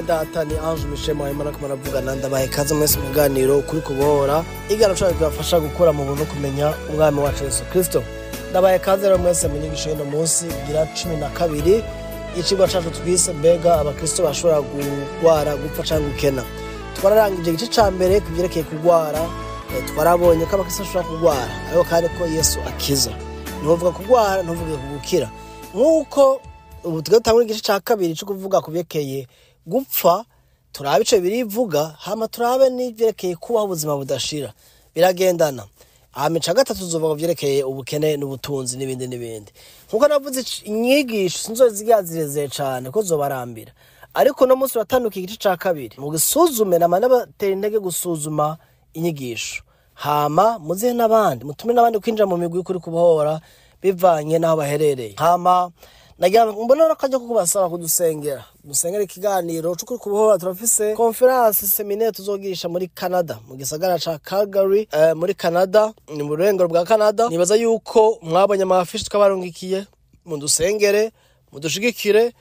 Data, ni Ange Michel Muhayimana ko muravugana. Ndabahe ikaze mwese mu kiganiro Ukuri Kubohora, iganiro cacu kibafasha gukura mu buntu, kumenya Umwami wacu Yesu Kristo. Ndabahe ikaze rero mwese mu nyigisho y'uno munsi igira 12, icigwa cacu twise "Mbega abakristo bashobora kugwara, gupfa canke gukena?" Twararangije igice ca mbere ku vyerekeye kugwara. Twarabonye ko abakristo bashobora kugwara, ariko kandi ko Yesu akiza. Ntuvuga kugwara, ntuvuge kugukira. Nk'uko ubu tugatangura igice ca kabiri co kuvuga ku vyerekeye gupfa, turabe ico birivuga, hama turabe n'ivyerekeye kubaho ubuzima budashira, biragendana. Hama ica gatatu tuzovuga ku vyerekeye ubukene n'ubutunzi n'ibindi n'ibindi. Nkuko navuze, inyigisho sinzozigira zirezire cane ko zobarambira, ariko no munsi uratanduka igice ca kabiri mu gisuzume. Nama n'abatera intege gusuzuma inyigisho, hama muzihe n'abandi, mutume n'abandi kwinjira mu migwi y'Ukuri Kubohora bivanye n'aho baherereye. Hama nagira mbona akajya ko kubasaba kudusengera, dusengera ikiganiro c'Ukuri Kubohora. Turafise conférence, séminaire tuzogirisha muri Canada, mu gisagara ca Calgary, muri Canada, ni mu burengero bwa Canada. Nibaza yuko mwabonye amafishi twabarungikiye. Mudusengere, mudushigikire,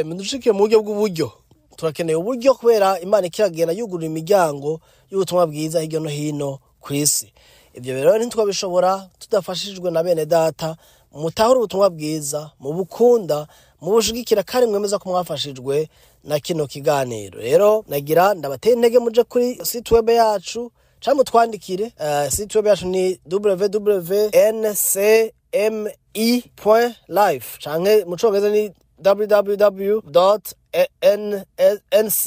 mudushigikire mu buryo bw'uburyo. Turakeneye uburyo kubera Imana ikiragenda yugurura imiryango y'ubutumwa bwiza hirya no hino ku isi. Ibyo rero ntitwabishobora tudafashijwe na bene data mutahura ubutumwa bwiza, mubukunda, mubushigikira, kandi mwemeza ko mwafashijwe na kino kiganiro. Rero nagira ndabateye intege muje kuri site web yacu canke mutwandikire. Site web yacu ni www.ncmi.life, canke mu congereza ni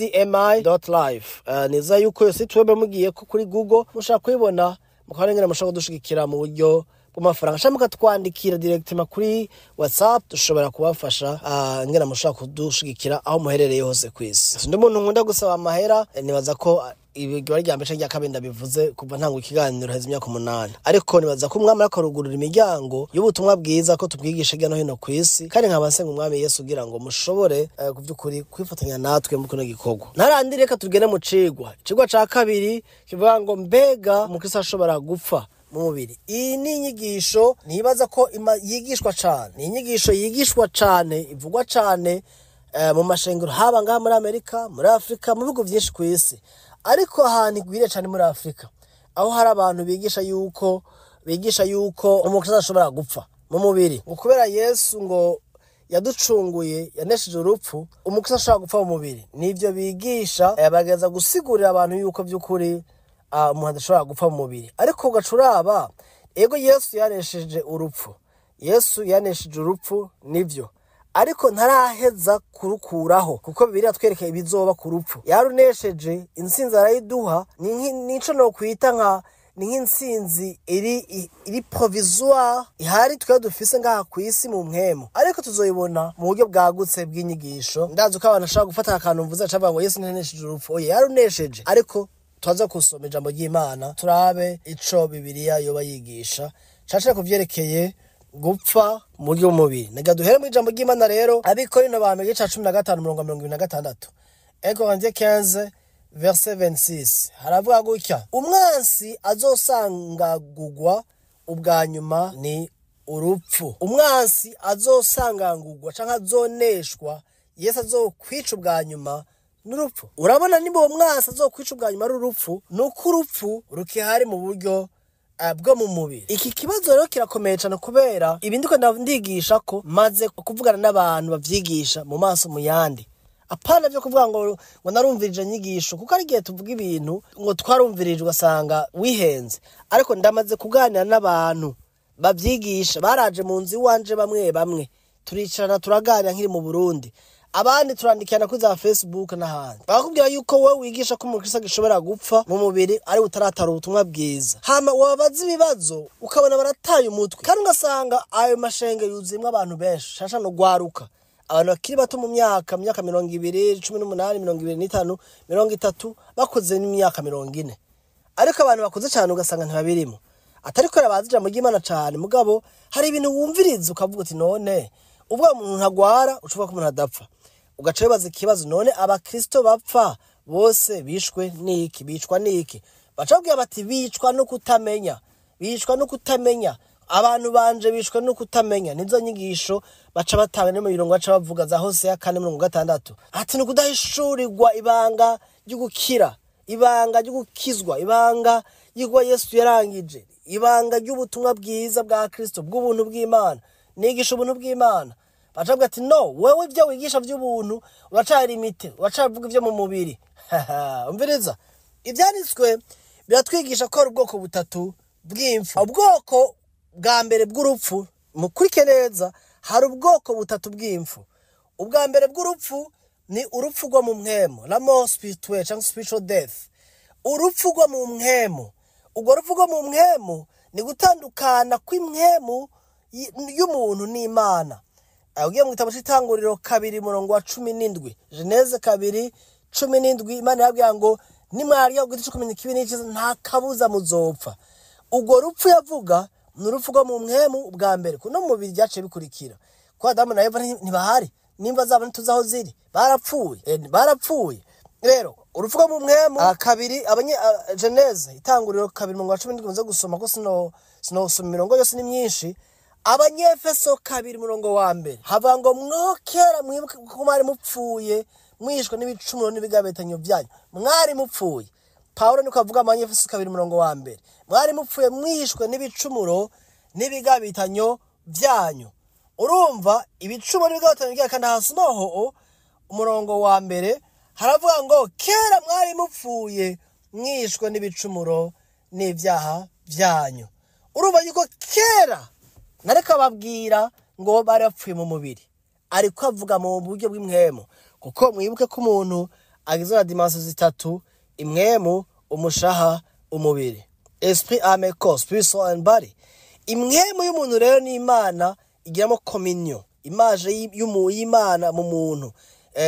www.ncmi.life. Niza yuko iyo site web mugiye ko kuri Google mushaka kuyibona, mukaba ngene mushaka kudushigikira mu buryo bw'amafaranga, canke mukatwandikira directement kuri WhatsApp, dushobora kubafasha ngene mushaka kudushigikira aho muherereye hose kw'isi. Sindi umuntu nkunda gusaba amahera. Nibaza ko ibi rya mbere canke rya kabiri ndabivuze kuva ntanga ikiganiro, heze imyaka 8, ariko nibaza ko Umwami ariko arugurura imiryango y'ubutumwa bwiza ko tubwigisha hirya no hino kw'isi, kandi nkaba nsenga Umwami Yesu kugira ngo mushobore ku vy'ukuri kwifatanya natwe mu kino gikorwa. Ntarandi, reka tugende mu cigwa. Icigwa ca kabiri kivuga ngo "Mbega umukristo ashobora gupfa mu mubiri?" Iyi ni inyigisho ntibaza ko yigishwa cane, ni inyigisho yigishwa cane, ivugwa cane mu mashengero, haba ngaha muri Amerika, muri Afrika, mu bihugu vyinshi kw'isi, ariko ahantu igwiriye cane muri Afrika, aho hari abantu bigisha yuko umukristo adashobora gupfa mu mubiri, ngo kubera Yesu ngo yaducunguye, yanesheje urupfu, umukristo ashobora gupfa mu mubiri. Nivyo bigisha. Bageza gusigurira abantu yuko vy'ukuri umuntu adashobora gupfa mu mubiri. Ariko ugaca uraba, ego, Yesu yanesheje urupfu, Yesu yanesheje urupfu nivyo, ariko ntaraheza kurukuraho, kuko Bibiliya twereka ibizoba ku rupfu. Yarunesheje, intsinzi arayiduha. Nico nokwita nka ni nk'intsinzi iri provisoire ihari twe dufise ngaha ku isi mu mpwemu, ariko tuzoyibona mu buryo bwagutse bw'inyigisho. Ndazi ko abantu bashobora gufata akantu mvuze acavuga ngo Yesu ntanesheje urupfu. Oya, yarunesheje, ariko tuza gusoma ijambo ry'Imana, turabe ico Bibiliya yoba yigisha cane ku vyerekeye gupfa mu buryo bw'umubiri. Naga duhere mu ijambo ry'Imana rero, Abakorinto ba mbere igice ca 15, umurongo wa 26, 1 Corinthiens 15 verset 26, haravuga gutya: "Umwansi azosangagurwa ubwa nyuma ni urupfu." Umwansi azosangangurwa canke azoneshwa, Yesu azokwica ubwa nyuma, n'urupfu. Urabona, nimba uwo mwansi azokwica ubwa nyuma ari urupfu, ni uko urupfu rukihari mu buryo bwo mu mubiri. Iki kibazo rero kirakomeye cyane, kubera ibi ndiko ndigisha ko maze kuvugana n'abantu bavyigisha mu maso mu yandi, apana byo kuvuga ngo narumvirije inyigisho, kuko ari igihe tuvuga ibintu ngo twarumvirije ugasanga wihenze. Ariko ndamaze kuganira n'abantu bavyigisha, baraje mu nzu iwanje, bamwe bamwe turicarana turaganira nkiri mu Burundi, abandi turandikirana kuri za Facebook n'ahandi, bakakubwira yuko wowe wigisha ko umukristo agishobora gupfa mu mubiri ari utaratara ubutumwa bwiza. Hama wabaza ibibazo ukabona barataye umutwe, kandi ugasanga ayo mashenge yuzuyemwo abantu benshi, shasha no gwaruka, abantu bakiri bato mu myaka 20, 18, 25, 30, bakuze n'imyaka 40. Ariko abantu bakuze cyane ugasanga ntibabirimo, atari ko bazi ijambo ry'Imana cyane. Mugabo hari ibintu wumviriza ukavuga uti: "None ubwo umuntu ntagwara, ucuvuga ko umuntu adapfa?" Ugaca wibaza ikibazo: none abakristo bapfa bose bishwe n'iki? Bicwa n'iki? Baca babwira bati: "Bicwa no kutamenya, bicwa no kutamenya." Abantu banje bishwe no kutamenya. Nizo nyigisho baca batanga no mu mirongo baca bavuga za Hoseya 4:6. Ati ni ukudahishurirwa ibanga ry'ugukira, ibanga ry'ugukizwa, ibanga y'uko Yesu yarangije, ibanga ry'ubutumwa bwiza bwa Kristo, bw'ubuntu bw'Imana. Nigisha ubuntu bw'Imana. Baca ati no, wewe ibyo wigisha by'ubuntu uracari imite, uracavuga ibyo mu mubiri. Umviriza, ibyanditswe biratwigisha ko hari ubwoko butatu bw'imfu. Ubwoko bwa mbere bw'urupfu, mukurike neza, hari ubwoko butatu bw'imfu. Ubwa mbere bw'urupfu ni urupfu rwo mu mpwemu, la mort spirituelle cyangwa spiritual death. Urupfu rwo mu mpwemu. Urwo rupfu rwo mu mpwemu ni gutandukana kw'impwemu y'umuntu n'Imana. Ugiye mu gitabo c'Itanguriro 2:17, Geneze 2:17, Imana yabwiye ngo nimwarya ku giti co kumenya ikibi n'iciza nta kabuza muzopfa. Urwo rupfu yavuga ni urupfu rwo mu mpwemu bwa mbere, kuno mu mubiri byaciye bikurikira. Ko Adamu na Eva ntibahari, nimba zabo ntituzi aho ziri, barapfuye, barapfuye. Rero urupfu rwo mu mpwemu kabiri, Geneze Itanguriro 2:17, muze gusoma ko sino imirongo yose ni myinshi. Abanyefeso 2:1 havuga ngo mwokera mwibuke ko mwari mupfuye, mwishwe n'ibicumuro n'ibigabetanyo byanyu, mwari mupfuye. Paulo niko avuga mu Banyefeso 2:1, mwari mupfuye mwishwe n'ibicumuro n'ibigabitanyo byanyu. Urumva ibicumuro n'ibigabitanyo byanyu, kandi hasi noho umurongo wa mbere haravuga ngo kera mwari mupfuye mwishwe n'ibicumuro n'ibyaha byanyu. Urumva yuko kera nareka babwira ngo bari bapfuye mu mubiri, ariko avuga mu buryo bw'imwemu, kuko mwibuke ko umuntu agizwe na dimensions zitatu: imwemu, umushaha, umubiri, esprit, âme, corps, spirit, soul and body. Imwemu y'umuntu rero ni Imana igiramo communion, image y'Imana mu muntu,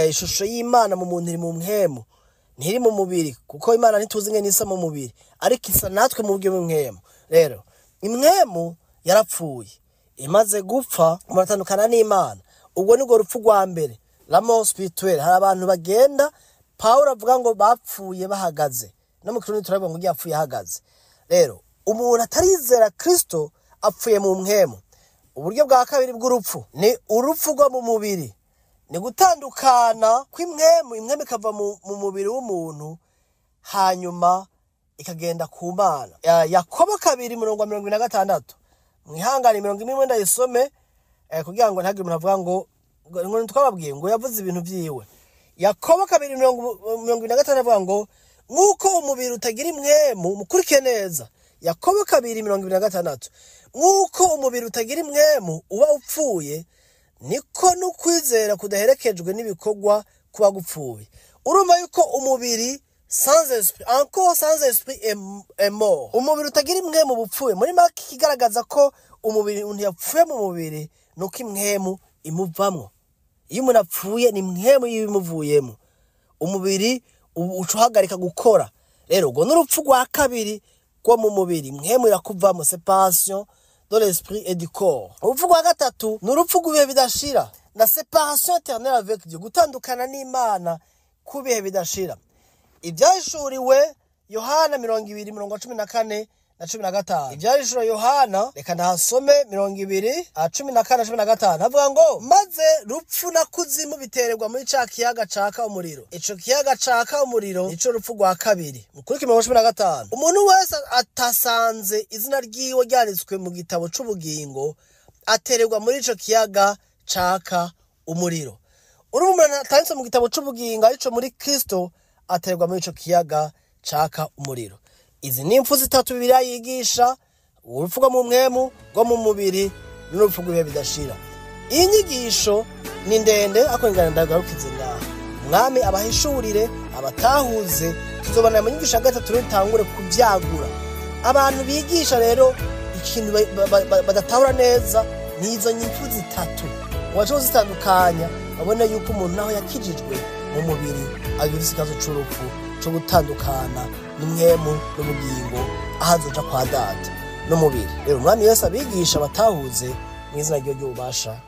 ishusho y'Imana mu muntu iri mu mwemu, ntiri mu mubiri, kuko Imana ntituzi ingene isa mu mubiri, ariko isa natwe mu buryo bw'imwemu. Rero imwemu yarapfuye, imaze gupfa muratandukana n'Imana. Ubwo nibwo rupfu rwa mbere, la mort spirituelle. Hari abantu bagenda, Paulo avuga ngo bapfuye bahagaze, no mu Kirundi turavuga ngo yapfuye ahagaze. Rero umuntu atarizera Kristo apfuye mu mpwemu. Uburyo bwa kabiri bw'urupfu ni urupfu rwo mu mubiri, ni gutandukana kw'imwemu, imwemu ikava mu mubiri w'umuntu hanyuma ikagenda ku Mana. Yakobo 2:26, mwihangane imirongo imwe ndayisome, kugira ngo ntihagire umuntu avuga ngo twababwiye ngo yavuze ibintu vyiwe. Yakobo 2:26 avuga ngo nk'uko umubiri utagira imwemu, mukurike neza. Yakobo 2:26, nk'uko umubiri utagira imwemu uba upfuye, niko n'ukwizera kudaherekejwe n'ibikorwa kuba gupfuye. Urumva yuko umubiri sans esprit, encore sans esprit est mort. Umubiri utagira imwemu bupfuye. Muri make ikigaragaza ko umubiri umuntu yapfuye mu mubiri nuko imwemu imuvamwo. Iyo umuntu apfuye ni imwemu y'ibimuvuyemo, umubiri uca uhagarika gukora. Rero urwo ni urupfu rwa kabiri rwo mu mubiri, imwemu irakuvamo, séparation de l'esprit et du corps. Urupfu rwa gatatu ni urupfu rw'ibihe bidashira, la séparation éternelle avec Dieu, gutandukana n'Imana kubihe bidashira. Ibyahishuriwe Yohana 20:14 na 15. Ibyahishuriwe Yohana, reka ndahasome, 20:14 15, havuga ngo maze rupfu na kuzimu bitererwa muri ca kiyaga caka umuriro. Ico kiyaga caka umuriro nico rupfu rwa kabiri. Mukurike 15: umuntu wese atasanze izina ryiwe ryanditswe mu gitabo c'ubugingo atererwa muri ico kiyaga caka umuriro. Urumva, umuntu atanditse mu gitabo c'ubugingo arico muri Kristo aterwa muri ico kiyaga caka umuriro. Izi ni impfu zitatu Bibiliya yigisha: urupfu rwo mu mpwemu, rwo mu mubiri n'urupfu rw'ibihe bidashira. Iyi nyigisho ni ndende, ariko ngana ndagarukize ngaha. Umwami abahishurire, abatahuze. Tuzobana mu nyigisho ya gatatu rero dutangure kuvyagura. Abantu bigisha rero ikintu badatahura neza ni izo nyipfu zitatu, ngo zitandukanya, babone yuko umuntu naho yakijijwe mu mubiri agira ikibazo c'urupfu co gutandukana n'imwemu n'ubugingo, aho azoja kwa Data n'umubiri. Rero Umwami Yesu abigisha batahuze mu izina ryo ry'ububasha.